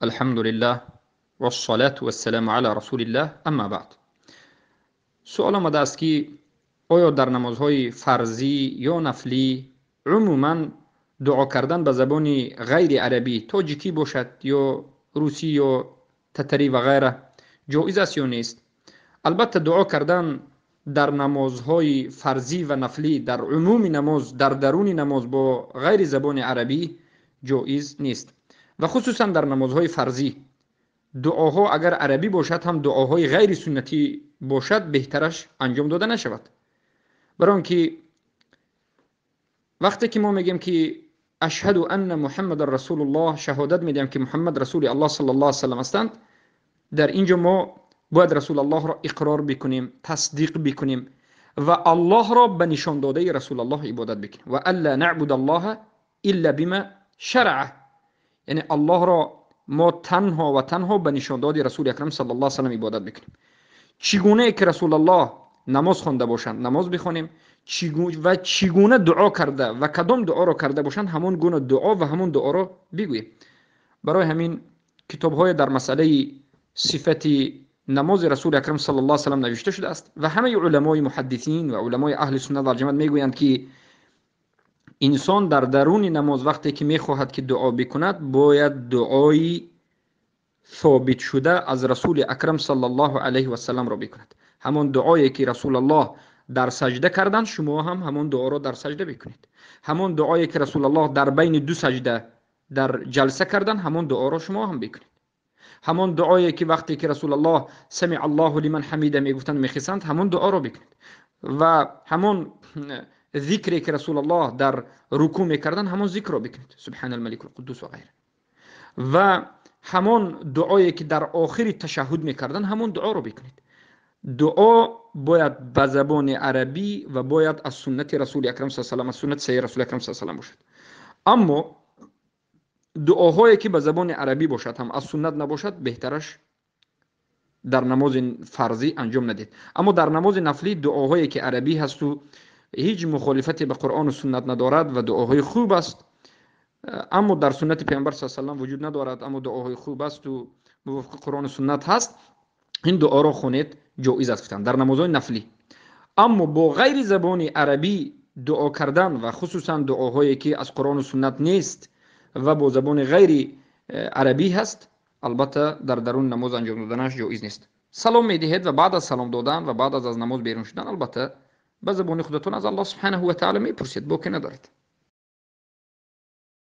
الحمد لله والصلاة والسلام على رسول الله اما بعد. سؤال آمده است که آیا در نمازهای فرضی یا نفلی عموما دعا کردن به زبان غیر عربی، تاجیکی باشد یا روسی یا تتری و غیره، جایز است یا نیست؟ البته دعا کردن در نمازهای فرضی و نفلی، در عموم نماز، در درون نماز با غیر زبان عربی جایز نیست و خصوصا در نمازهای فرضی دعاها اگر عربی باشد هم دعاهای غیر سنتی باشد بهترش انجام داده نشود. برای آنکه وقتی که ما میگیم که اشهد ان محمد رسول الله، شهادت میدیم که محمد رسول الله صلی الله علیه و سلم هستند، در اینجا ما باید رسول الله را اقرار بکنیم، تصدیق بکنیم و الله را به نشان داده رسول الله عبادت بکنیم. و الا نعبد الله الا بما شرع، یعنی الله را ما تنها و تنها به نشان داده رسول اکرم صلی الله علیه و سلم عبادت بکنیم. چگونه که رسول الله نماز خوانده باشند نماز بخوانیم، و چگونه دعا کرده و کدام دعا را کرده باشند همون گونه دعا و همون دعا را بگوییم. برای همین کتاب های در مسئله صفت نماز رسول اکرم صلی الله علیه و سلم نوشته شده است و همه علمای محدثین و علمای اهل سنت و جماعت میگویند که انسان در درون نماز وقتی که میخواهد که دعا بکند باید دعای ثابت شده از رسول اکرم صلی الله علیه و سلم را بکند. همان دعایی که رسول الله در سجده کردند شما هم همان دعا را در سجده بکنید. همان دعایی که رسول الله در بین دو سجده در جلسه کردند همان دعا را شما هم بکنید. همان دعایی که وقتی که رسول الله سمع الله لمن حمیده میگفتند میخواستند همان دعا را بکنید. و همان ذکری که رسول الله در رکوع میکردند همان ذکر را بکنید، سبحان الملک القدوس و غیره. و همان دعایی که در آخر تشهد میکردند همان دعا را بکنید. دعا باید به زبان عربی و باید از سنت رسول اکرم صلی الله علیه و سلم، از سنت صحیح رسول اکرم صلی الله علیه و سلم باشد. اما دعاهایی که به زبان عربی باشد هم از سنت نباشد بهترش در نماز فرضی انجام ندید. اما در نماز نفلی دعاهایی که عربی هست و هیچ مخالفتی به قرآن و سنت ندارد و دعاهای خوب است، اما در سنت پیامبر صلی الله علیه و سلم وجود ندارد، اما دعاهای خوب است و موافق قرآن و سنت هست، این دعا را خونید جایز است در نمازهای نفلی. اما با غیر زبان عربی دعا کردن و خصوصا دعاهایی که از قرآن و سنت نیست و با زبان غیر عربی هست، البته در درون نماز انجام دادنش جایز نیست. سلام میدهید و بعد از سلام دادن و بعد از نماز بیرون شدن البته به زبان خودتون از الله سبحانه و تعالی میپرسید، باکی ندارید.